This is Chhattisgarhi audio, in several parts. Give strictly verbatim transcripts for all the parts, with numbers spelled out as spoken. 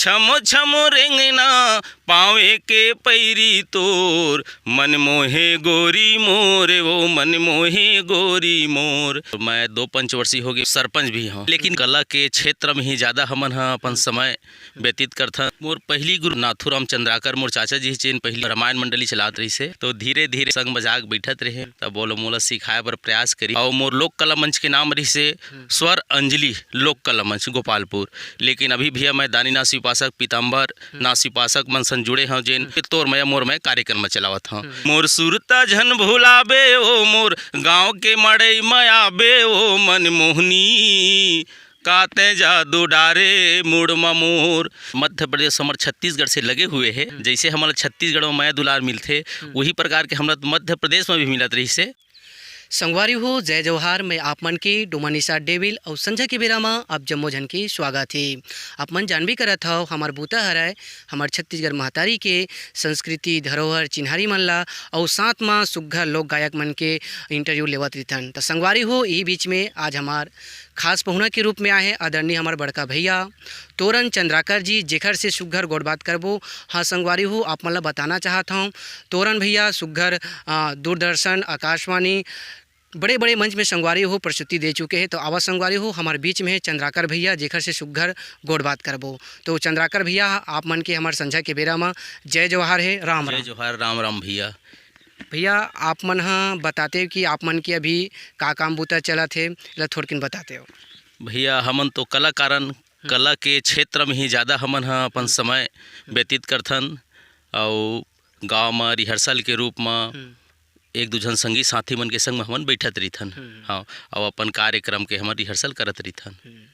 छमो छमो रेंगना पावे के पैरी तोर, मन मोहे गोरी मोर, वो मन मोहे गोरी मोर। मैं दो पंचवर्षीय हो गए, सरपंच भी हूँ, लेकिन कला के क्षेत्र में ही ज़्यादा हमन ह अपन समय व्यतीत करथन। मोर पहली गुरु नाथूराम चंद्राकर, मोर चाचा जी, जेन पहली रामायण मंडली चलात रहिसे, तो धीरे धीरे संग मजाक बैठत रहे, तब वो लोग मोला सिखाए बर प्रयास करी। और मोर लोक कला मंच के नाम रहिसे स्वर अंजलि लोक कला मंच गोपालपुर। लेकिन अभी भैया मैं दानी नाच उपासक पीताम्बर नाच उपासक मन सन जुड़े हव, जेन के तोर मया मोर मया कार्यक्रम में चलावत हव। मोर सुरता झन भुलाबे ओ मोर गांव के मड़ई में आबे ओ मन मोहनी, काते जादू डारे मुड़ म मोर। मध्य प्रदेश हमर छत्तीसगढ़ से लगे हुए है। जैसे हमला छत्तीसगढ़ में मया दुलार मिलथे, वही प्रकार के हमला मध्य प्रदेश में भी मिलत रहिसे। संगवारी हो, जय जोहार। मैं आप मन के डोमानिसा डेविल अउ संझा के बेरा म आप जम्मो झन के स्वागत हे। आप मन जानबे करत हव, हमर बूता हरय हमर छत्तीसगढ़ महतारी के संस्कृति, धरोहर, चिन्हारी मन ला अउ साथ म सुग्घर लोक गायक मन के इंटरव्यू लेवत रिथन। त संगवारी हो, इही बीच में आज हमार खास पहुना के रूप में आए हे आदरणीय हमर बड़का भैया तोरन चंद्राकर जी, जेखर से सुग्घर गोठ बात करबो। हाँ संगवारी हो, आप मन ला बताना चाहत हव, तोरन भैया सुग्घर, अ, दूरदर्शन, आकाशवाणी, बड़े-बड़े मंच में संगवारी हो प्रस्तुति दे चुके हे। तो आवा संगवारी हो, हमर बीच में हे चंद्राकर भैया, जेखर से सुग्घर गोठ बात करबो। तो चंद्राकर भैया, आप मन के हमर संझा के बेरा म जय जोहार हे, राम जय राम। जोहार, राम राम भैया। भैया, आप मन ह बताते कि आप मन के अभी का काम बूता चलत हे, एला थोड़किन बताते हो। भैया, हमन तो कलाकारन, कला के क्षेत्र में ही ज़्यादा हमन ह अपन समय व्यतीत करथन, अउ गाँव म रिहर्सल के रूप म एक दू झन संगी साथी मन के संग म हमन बैठत रहिथन। हाँ, अउ अपन कार्यक्रम के हमन रिहर्सल करत रहिथन।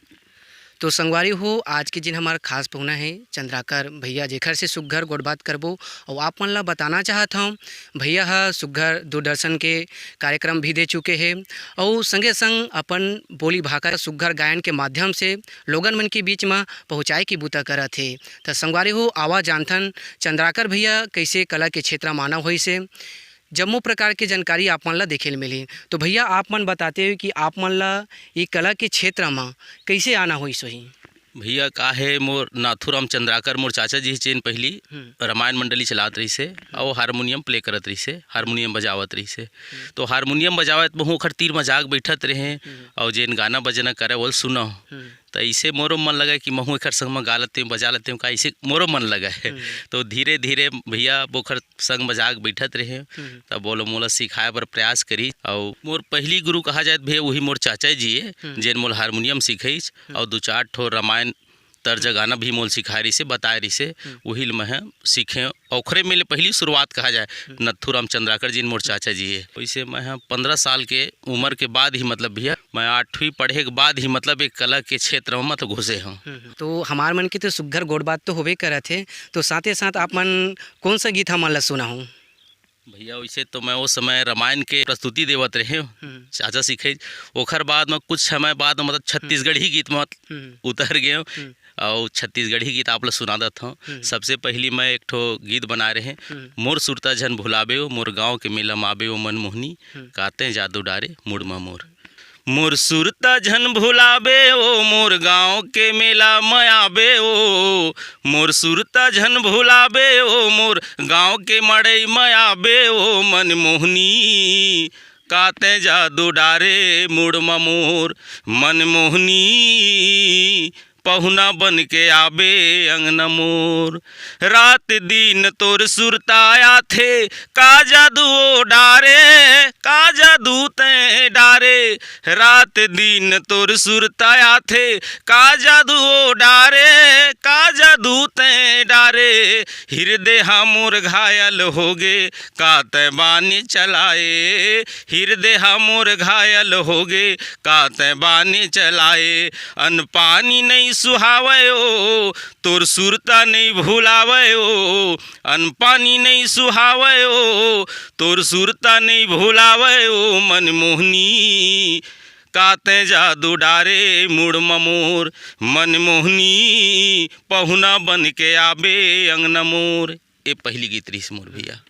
तो संगवारी हो, आज के जिन हमार खास पहुना हे चंद्राकर भैया, जेखर से सुग्घर गोठ बात करबो। अउ आप मन ला बताना चाहत हव, भैया ह सुग्घर दूरदर्शन के कार्यक्रम भी दे चुके हे, अउ संगे संग अपन बोली भाखा सुग्घर गायन के माध्यम से लोगन मन के बीच म पहुँचाए के बूता करत हे। त संगवारी हो, आवा जानथन चंद्राकर भैया कैसे कला के क्षेत्र म आना होइस हे। जम्मो प्रकार के जानकारी आप मन ला देखे ल मिलही। तो भैया, आप मन बताते हो कि आप मन ला ये कला के क्षेत्र म कैसे आना होइस होही? भैया, का हे, मोर नाथूराम चंद्राकर, मोर चाचा जी, जेन पहली रामायण मंडली चलात रहिसे, अउ हारमोनियम प्ले करत रहिसे, हारमोनियम बजावत रहिसे। तो हारमोनियम बजावत महूँ ओखर तीर मजाक बैठत रहे, अउ जेन गाना बजना करे, ओल सुनव। त अइसे मोरो मन लगे कि महूँ एखर संग म गा लेतेंव, बजा लेतेंव, का अइसे मोरो मन लगे। तो धीरे-धीरे भैया ओखर संग मजाक बैठत रहे, तब वो लोग मोला सिखाए बर प्रयास करिस। अउ मोर पहली गुरु कहा जाए त भैया, वही मोर चाचा जी हे, जेन मोला हारमोनियम सिखाइस, अउ दू चार ठो रामायण तर्ज गाना भी मोला सिखाए रहिसे, बताए रहिसे, वही ल मैं ह सीखेंव। ओखरे में ले पहली शुरुआत कहा जाए, नथुराम चंद्राकर जी मोर चाचा जी हे। वैसे मैं ह पंद्रह साल के उम्र के बाद ही, मतलब भैया, मैं आठवीं पढ़े के बाद ही, मतलब, एक कला के क्षेत्र में, मतलब, घुसे हूँ। हम्म, हम्म। तो हमार मन के तो सुग्घर गोठ बात तो होबे करत हे, तो साथे साथ आप मन कौन सा गीत हमन ला सुनाहू? भैया, वैसे तो मैं वो समय रामायण के प्रस्तुति देवत रहे हूँ, हम्म। चाचा सिखे। ओखर बाद में कुछ समय बाद में, मतलब, छत्तीसगढ़ी गीत में हम्म। उतर गए हूँ। हम्म। अउ छत्तीसगढ़ी गीत आप ला सुना देत हौं। हम्म। सबसे पहिली मैं एक ठो गीत बनाए रहें, हम्म। मोर सुरता झन भुलाबे ओ, मोर गाँव के मेला म आबे ओ मनमोहनी, हम्म। काते जादू डारे मुड़ म मोर। मोर सुरता झन भुलाबे ओ, मोर गाँव के मेला म आबे ओ, मोर सुरता झन भुलाबे ओ, मोर गाँव के मड़ई म आबे ओ मनमोहनी, काते जादू डारे मुड़ म मोर मनमोहनी। पहुना बन के आबे अंगना मोर। रात दिन तोर सुरता आथे, का जादू ओ डारे, का जादू तैं डारे। रात दिन तोर सुरता आथे, का जादू ओ डारे, का जादू तैं डारे। हिरदे हा मोर घायल होगे, का तैं बाने चलाए। हिरदे हा मोर घायल होगे, का तैं बाने चलाए। अन्न पानी नइ सुहावय ओ, तोर सुरता नइ भुलावय ओ। अन्न पानी नइ सुहावय ओ, तोर सुरता नइ भुलावय ओ मनमोहनी। का तैं जादू डारे मुड़ म मोर मनमोहनी, पहुना बन के आबे अंगना मोर। ए पहिली गीत रहिस मोर भैया।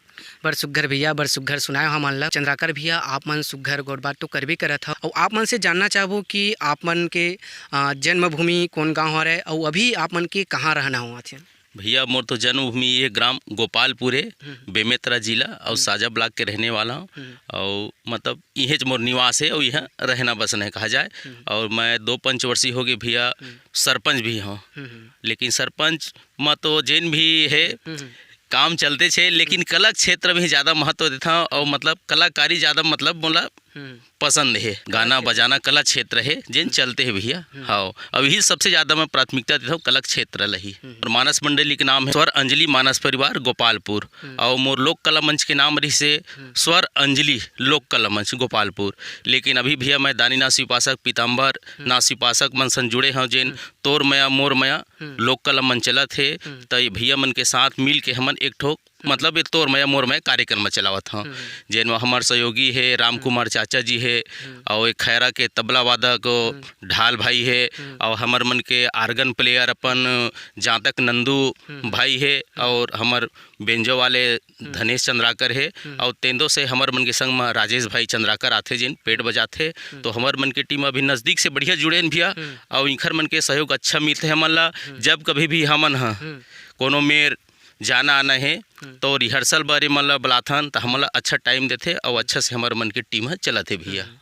बड़ सुग्घर भैया, बड़ सुग्घर सुनाए हो हमन ला। चंद्राकर भैया, आप मन सुग्घर गोठ बात तो करबे करत हव, अउ आप मन से जानना चाहबो कि आप मन के, अ, जन्मभूमि कोन गांव हरे, अउ अभी आप मन के कहाँ रहना होवत हे? भैया, मोर तो जन्मभूमि ये ग्राम गोपालपुर हे, हम्म। बेमेतरा जिला, अउ हम्म। साजा ब्लॉक के रहने वाला हूँ। हम्म। अउ मतलब इहेच मोर निवास हे, अउ इहाँ रहना बसना हे कहा जाए। हम्म। अउ मैं दो पंचवर्षी हो गए भैया, हम्म। सरपंच भी हूँ। हम्म, हम्म। लेकिन सरपंच म तो जेन भी हे, हम्म, हम्म। काम चलते छे, लेकिन हम्म। कला क्षेत्र में ही ज्यादा महत्व देता हूँ, अउ मतलब कलाकारी ज्यादा मतलब मोला हम्म। पसंद हे। कला गाना क्षेत्र। बजाना कला क्षेत्र हे, जेन हम्म। चलते हे भैया। हम्म। हाँ, अब यही सबसे ज्यादा मैं प्राथमिकता देता हूँ कला क्षेत्र ला ही। हम्म। और मानस मंडली के नाम हे स्वर अंजलि मानस परिवार गोपालपुर, हम्म। और मोर लोक कला मंच के नाम रहिसे हम्म। स्वर अंजलि लोक कला मंच गोपालपुर। लेकिन अभी भैया मैं दानी नास उपासक, पीताम्बर हम्म। नास उपासक मन सन जुड़े हूँ, जेन हम्म। तोर मया मोर मया हम्म। लोक कला मंच चलत हे, हम्म। त ये भैया मन के साथ मिल के हमन एक ठो, हम्म। मतलब ये तोर मया मोर मया कार्यक्रम में चलावत हूँ, हम्म। जेन में हमर सहयोगी हे राम हम्म। कुमार चाचा जी हे, हम्म। और एक खैरा के तबला वादक ओ हम्म। ढाल भाई हे, हम्म। और हमर मन के आर्गन प्लेयर अपन जातक नंदू हम्म। भाई हे, हम्म। और हमर बेंजो वाले हम्म। धनेश चंद्राकर हे, हम्म। और तेंदो से हमर मन के संग में राजेश भाई चंद्राकर आथे, जेन पेट बजाथे, हम्म। तो हमर मन के टीम अभी नजदीक से बढ़िया जुड़े हन भैया, हम्म। और इखर मन के सहयोग अच्छा मिलथे हमन ला। हम्म। जब कभी भी हमन ह हम्म। कोनो मेर जाना आना हे, हम्म। तो रिहर्सल बर ये मन ला बुलाथन, तो हमन ला अच्छा टाइम देथे, और अच्छा से हमर मन के टीम ह चलत हे भैया। हम्म।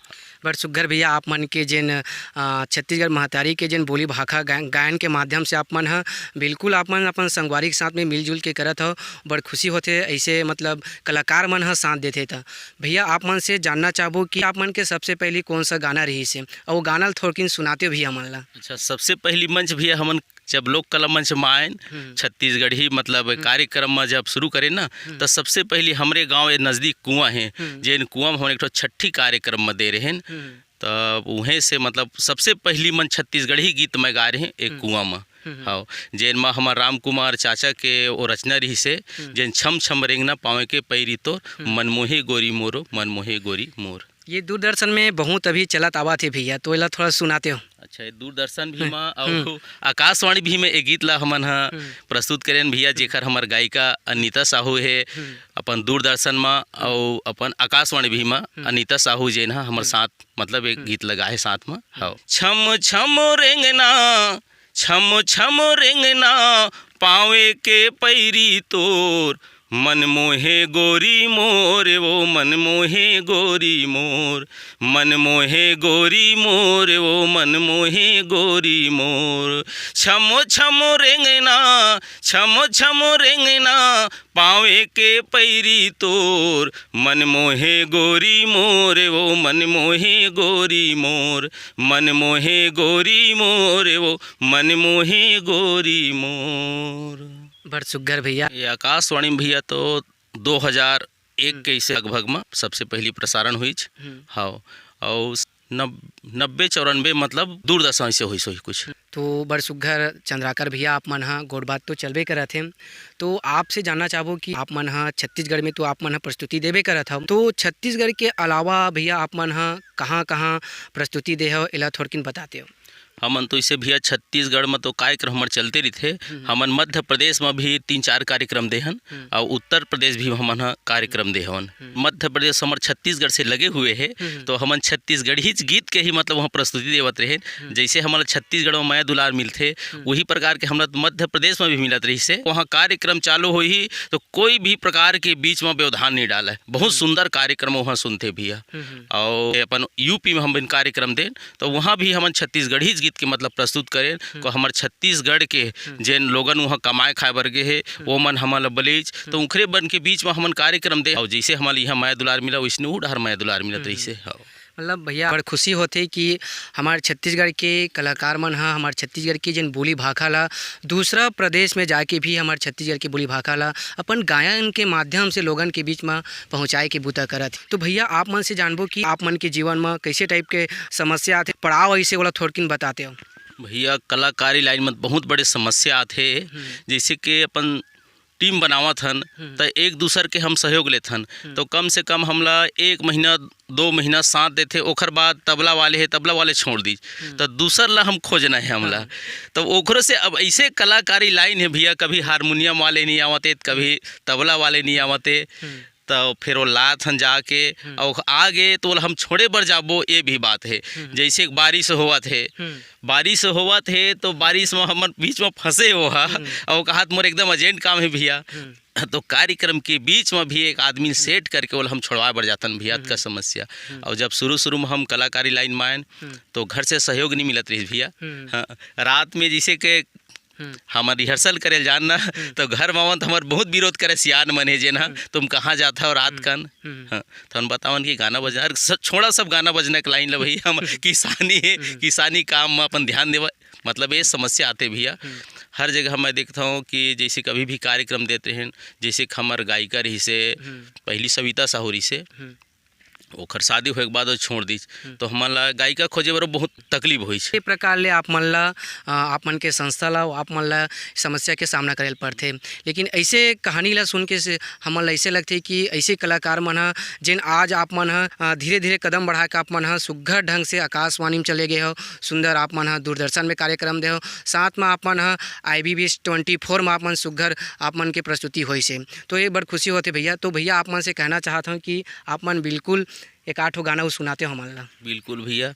बड़ सुग्घर भैया, आप मन के जेन, अ, छत्तीसगढ़ महतारी के जेन बोली भाखा गाय-, गायन के माध्यम से आप मन ह बिल्कुल आप मन अपन संगवारी के साथ में मिलजुल के करत हव, बड़ खुशी होथे ऐसे मतलब कलाकार मन ह साथ देथे त। भैया, आप मन से जानना चाहबो कि आप मन के सबसे पहली कौन सा गाना रहिस हे, अउ वो गाना ल थोड़किन सुनाते हो भैया हमन ला। अच्छा, सबसे पहली मंच भैया हमन जब लोक कला मंच में आयन, हम्म। छत्तीसगढ़ी मतलब हम्म। कार्यक्रम में जब शुरू करे ना, हम्म। तो सबसे पहली हमरे गांव ये नजदीक कुआं हे, हम्म। जेन कुआं में हमन एक ठो छठी कार्यक्रम में दे रहे हैं। हम्म। तब उहें से मतलब सबसे पहली मन छत्तीसगढ़ी गीत मैं गाए रहे एक हम्म। कुआं में। हम्म, हम्म। हाँ, जेन में हमर राम कुमार चाचा के वो रचना रहिस हे, हम्म। जेन छम छम रेंगना पावे के पैरी तोर, हम्म। मन मोहे गोरी मोरो, मन मोहे गोरी मोर। ये दूरदर्शन में बहुत अभी चलत आवत हे भैया, तो एला थोड़ा सुनाते हो। अच्छा, ये दूरदर्शन भी हम्म, मा हम्म। अउ आकाशवाणी भी में ये गीत ला हमन ह हम्म। प्रस्तुत करेन भैया, हम्म। जेकर हमर गायिका अनिता साहू हे, हम्म। अपन दूरदर्शन मा हम्म। अउ अपन आकाशवाणी भी मा हम्म। अनिता साहू जेन ह हमर हम्म। साथ मतलब एक हम्म। गीत लगा हे साथ मा। हम्म। हाँ। छम छम रेंगना, छम छम रेंगना, पावे के पैरी तोर, मन मोहे गोरी मोर, वो मन मोहे गोरी मोर, मन मोहे गोरी मोर, वो मन मोहे गोरी मोर। छम छम रेंगना, छम छम रेंगना, पावे के पैरी तोर, मन मोहे गोरी मोर, वो मन मोहे गोरी मोर, मन मोहे गोरी मोर, वो मन मोहे गोरी मोर। बड़ सुग्घर भैया। ये आकाशवाणी में भैया तो दो हज़ार एक हम्म। के इसे लगभग में सबसे पहली प्रसारण हुईच। हम्म। हाँ, और नब-, नब्बे चौरानबे मतलब दूरदर्शन से हुई, हुई कुछ। तो बड़ सुग्घर चंद्राकर भैया, आप मन ह गोठ बात तो चलबे करत हे, तो आपसे जानना चाहबो कि आप मन ह छत्तीसगढ़ में तो आप मन ह प्रस्तुति देबे करत हव, तो छत्तीसगढ़ के अलावा भैया आप मन ह कहाँ-कहाँ प्रस्तुति दे हव, एला थोड़किन बताते हो। हमन तो इसे भैया छत्तीसगढ़ में तो कार्यक्रम हमर चलते रहिथे। हम्म। हमन मध्य प्रदेश में भी तीन चार कार्यक्रम दे हन, हम्म। और उत्तर प्रदेश भी हमन ह कार्यक्रम दे हवन। हम्म। मध्य प्रदेश हमर छत्तीसगढ़ से लगे हुए हे, हम्म। तो हमन छत्तीसगढ़ी गीत के ही मतलब वहाँ प्रस्तुति देवत रहे। हम्म। जैसे हमन ला छत्तीसगढ़ में मया दुलार मिलथे, हम्म। वही प्रकार के हमला मध्य प्रदेश में भी मिलत रहिस हे। वहाँ कार्यक्रम चालू होही तो कोई भी प्रकार के बीच में व्यवधान नहीं डाले। बहुत हम्म। सुंदर कार्यक्रम वहाँ सुनथे भैया। हम्म, हम्म। और अपन यूपी में हम कार्यक्रम देन, तो वहाँ भी हमन छत्तीसगढ़ी गीत के मतलब प्रस्तुत करेन। हम्म। तो हमर छत्तीसगढ़ के हम्म। जेन लोगन वहाँ कमाए खाए बर गे हे, हम्म। वो मन हमन ल बलेच, तो हम्म। उखरे बन के बीच में हमन कार्यक्रम दे। और जैसे हमन ल यहाँ मया दुलार मिला, वैसने वो डहर मया दुलार मिलत हम्म। रहिस हे। हाँ। मतलब भैया, बड़ खुशी होथे कि हमार छत्तीसगढ़ के कलाकार मन ह हमार छत्तीसगढ़ के जेन बोली भाखा ला दूसरा प्रदेश में जाके भी हमार छत्तीसगढ़ के बोली भाखा ला अपन गायन के माध्यम से लोगन के बीच में पहुँचाए के बूता करत हे। तो भैया, आप मन से जानबो कि आप मन के जीवन में कैसे टाइप के समस्या आथे, पड़ाव ऐसे वाला थोड़किन बताते हो। भैया, कलाकारी लाइन में बहुत बड़े समस्या आथे, हम्म। जैसे कि अपन टीम बनावत हन, हम्म। त एक दूसर के हम सहयोग लेथन, हम्म। तो कम से कम हमला एक महीना, दो महीना साथ देथे, ओखर बाद तबला वाले हे, तबला वाले छोड़ दीज, हम्म। त दूसर ला हम खोजना हे हमला। हाँ। तो ओखरो से अब ऐसे कलाकारी लाइन हे भैया, कभी हारमोनियम वाले नहीं आवते, कभी तबला वाले नहीं आवते। हम्म। त फेर वो लात हन जाके, हम्म। अउ आगे तो ओला हम छोड़े बर जाबो, ये भी बात हे। हम्म। जैसे बारिश होवत हे, हम्म। बारिश होवत हे तो बारिश में हमन बीच में फंसे हो हा, हम्म। अउ कहत मोर एकदम अर्जेंट काम हे भैया। हम्म। तो कार्यक्रम के बीच में भी एक आदमी हम्म। सेट करके ओला हम छोड़वाए बर जातन भैया, हम्म। का समस्या। हम्म। अउ जब शुरू शुरू में हम कलाकारी लाइन में आयन, हम्म। तो घर से सहयोग नहीं मिलत रहिस भैया। हम्म। हाँ, रात में जैसे के हम्म। हमर रिहर्सल करे ल जान ना, हम्म। तो घर में आवन तो हमर बहुत विरोध करे सियान मन हे जेन ह, हम्म। "तुम कहाँ जात हव रात हम्म। कन?" हम्म। हाँ, तो हम बतावन कि गाना बजना, अरे स-, छोड़ा सब गाना बजना के लाइन ल भाई, हम हम्म। किसानी हे, हम्म। किसानी काम में अपन ध्यान देवा, मतलब ये हम्म। समस्या आते भैया। हम्म। हर जगह मैं देखता हूँ कि जैसे कभी भी कार्यक्रम देते हैं, जैसे कि हमर गायिका रहिसे, हम्म। पहली सविता साहू रहिसे, हम्म। ओखर शादी होए के बाद वो छोड़ दीस। हम्म। तो हमन ला गायिका खोजे बर बहुत तकलीफ होइस। ये प्रकार ले आप मन ला, अ, आप मन के संस्था ला, आप मन ला समस्या के सामना करे ल पड़थे। लेकिन ऐसे कहानी ला सुन के से हमन ला ऐसे लगथे कि ऐसे कलाकार मन ह, जेन आज आप मन ह, अ, धीरे-धीरे कदम बढ़ा के आप मन ह सुग्घर ढंग से आकाशवाणी में चले गए हो, सुंदर आप मन ह दूरदर्शन में कार्यक्रम दे हो, साथ में आप मन ह IBBS twenty four में आप मन सुग्घर आप मन के प्रस्तुति होइस हे। तो ये बड़ खुशी होथे भैया। तो भैया आप मन से कहना चाहत हूँ कि आप मन बिल्कुल एक आठ ठो गाना उ सुनाते हो हमन ला। बिल्कुल भैया,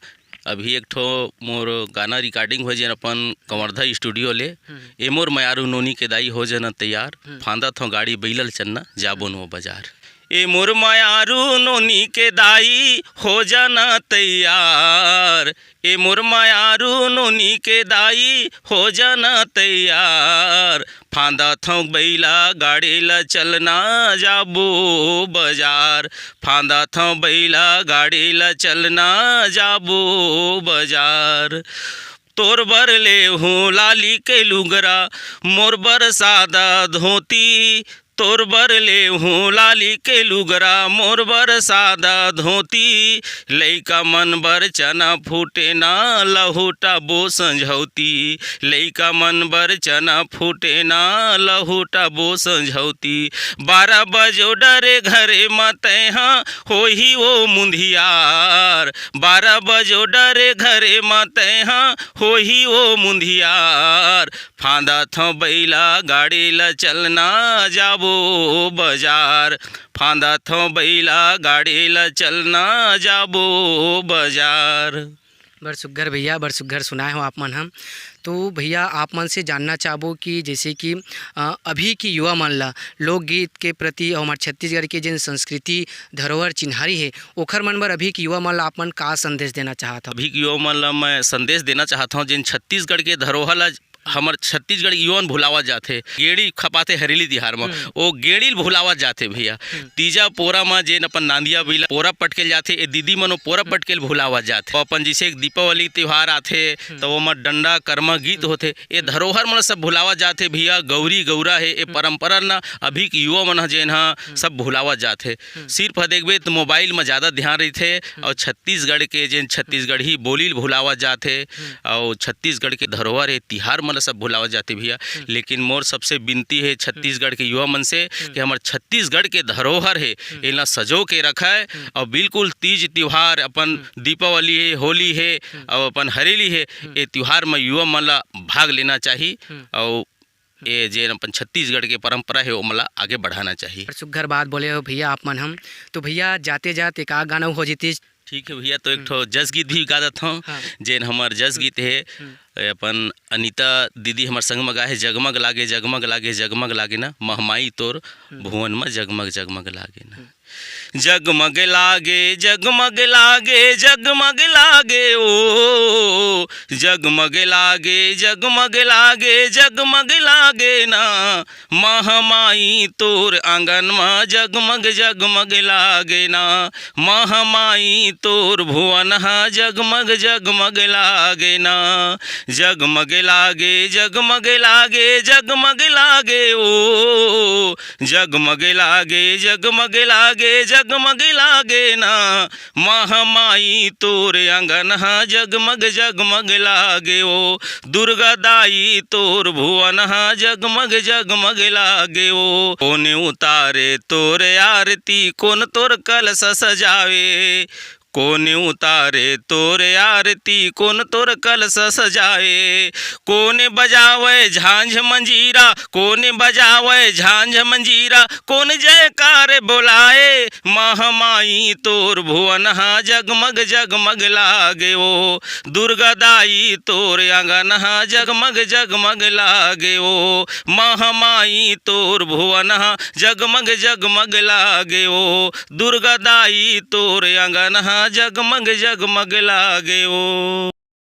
अभी एक ठो मोर गाना रिकॉर्डिंग होए जेन अपन कंवरधा स्टूडियो ले, हम्म। "ए मोर मयारू नोनी के दाई हो जाना तैयार, हम्म। फांदत हौं गाड़ी बइला ल चलना जाबो नो बाजार।" ए मोर मयारू नोनी के दाई हो जाना तैयार, ए मोर मयारू नोनी के दाई हो जाना तैयार, फांदत हौं बइला गाड़ी ल चलना जाबो बजार, फांदत हौं बइला गाड़ी ल चलना जाबो बजार। तोर बर ले हूँ लाली के लुगरा, मोर बर सादा धोती, तोर बर ले हूँ लाली के लुगरा, मोर बर सादा धोती, लइका मन बर चना फूटे ना, लहुटाबो संझौती, लइका मन बर चना फूटे ना, लहुटाबो संझौती। बारह बजो डरे घरे म तैहा, होही ओ मुंधियार, बारह बजो डरे घरे म तैहा, होही ओ मुंधियार, फांदत हौं बइला गाड़ी ल चलना जाबो बजार, फांदत हौं बइला गाड़ी ल चलना जाबो बजार। बड़ सुग्घर भैया, बड़ सुग्घर सुनाए हो आप मन ह। तो भैया आप मन से जानना चाहबो कि जैसे कि, अ, अभी के युवा मन ला लोकगीत के प्रति अउ हमर छत्तीसगढ़ के जेन संस्कृति धरोहर चिन्हारी हे, ओखर मन बर अभी के युवा मन ला आप मन का संदेश देना चाहत हव? अभी के युवा मन ला मैं संदेश देना चाहत हौं, जेन छत्तीसगढ़ के धरोहर ला हमर छत्तीसगढ़ युवा मन भुलावत जाथे, गेड़ी खपाथे हरेली तिहार म, हम्म। ओ गेड़ी ल भुलावत जाथे भैया। हम्म। तीजा पोरा म जेन अपन नांदिया बइला पोरा पटके ल जाथे, ए दीदी मन ओ पोरा हम्म। पटके ल भुलावत जाथे। ओ अपन जैसे एक दीपावली तिहार आथे, हम्म। त ओमा डंडा करमा गीत हम्म। होथे, ए हम्म। धरोहर मन सब भुलावत जाथे भैया। गौरी गौरा हे, ए हम्म। परंपरा न अभी के युवा मन ह जेन ह हम्म। सब भुलावत जाथे। हम्म। सिर्फ ह देखबे त मोबाइल म ज्यादा ध्यान रहिथे हम्म। अउ छत्तीसगढ़ के जेन छत्तीसगढ़ी बोली ल भुलावत जाथे हम्म। अउ छत्तीसगढ़ के धरोहर हे, तिहार मन ल सब भुलावत जाथे भैया। हम्म। लेकिन मोर सबसे विनती हे हम्म। छत्तीसगढ़ के युवा मन से हम्म। कि हमर छत्तीसगढ़ के धरोहर हे, हम्म। एला सजो के रखय हम्म। अउ बिल्कुल तीज तिहार अपन हम्म। दीपावली हे, होली हे हम्म। अउ अपन हरेली हे, हम्म। ए तिहार म युवा मन ल भाग लेना चाही हम्म। अउ ए जेन अपन छत्तीसगढ़ के परंपरा हे, ओमन ला आगे बढ़ाना चाही। बड़ सुग्घर बात बोले हो भैया आप मन हम। तो भैया, जाते जात एक आध गाना हो जतिस। ठीक हे भैया, तो एक हम्म। ठो जस गीत भी गा देत हौं, हाँ। जेन हमर जस हम्म। गीत हे, हम्म। ए अपन अनिता दीदी हमर संग म गाए हे, "जगमग लागे, जगमग लागे, जगमग लागे ना, महमाई तोर हम्म। भुवन म जगमग, जगमग लागे ना।" हम्म। जगमग लागे, जगमग लागे, जगमग लागे ओ। जगमग लागे, जगमग लागे, जगमग लागे ना। महमाई तोर आंगन म जगमग, जगमग लागे ना। महमाई तोर भुवन ह जगमग, जगमग लागे ना। जगमग लागे, जगमग लागे, जगमग लागे ओ। जगमग लागे, जगमग लागे, जगमग लागे ना। महमाई तोर अंगन ह जगमग जगमग लागे ओ। दुर्गा दाई तोर भुवन ह जगमग जगमग लागे ओ। कोन उतारे तोर आरती, कोन तोर कलश सजावे। कोने उतारे तोर आरती, कोन तोर कलश सजाए, कोने बजावे झांझ मंजीरा, कोने बजावे झांझ मंजीरा, कोन जयकार बोलाए। महामाई तोर भुवन हा जगमग जगमग लागे ओ, दुर्गा दाई तोर आंगन हा जगमग जगमग लागे ओ, महामाई तोर भुवन हा जगमग जगमग लागे ओ, दुर्गा दाई तोर आंगन हा जगमग जगमग लागे ओ।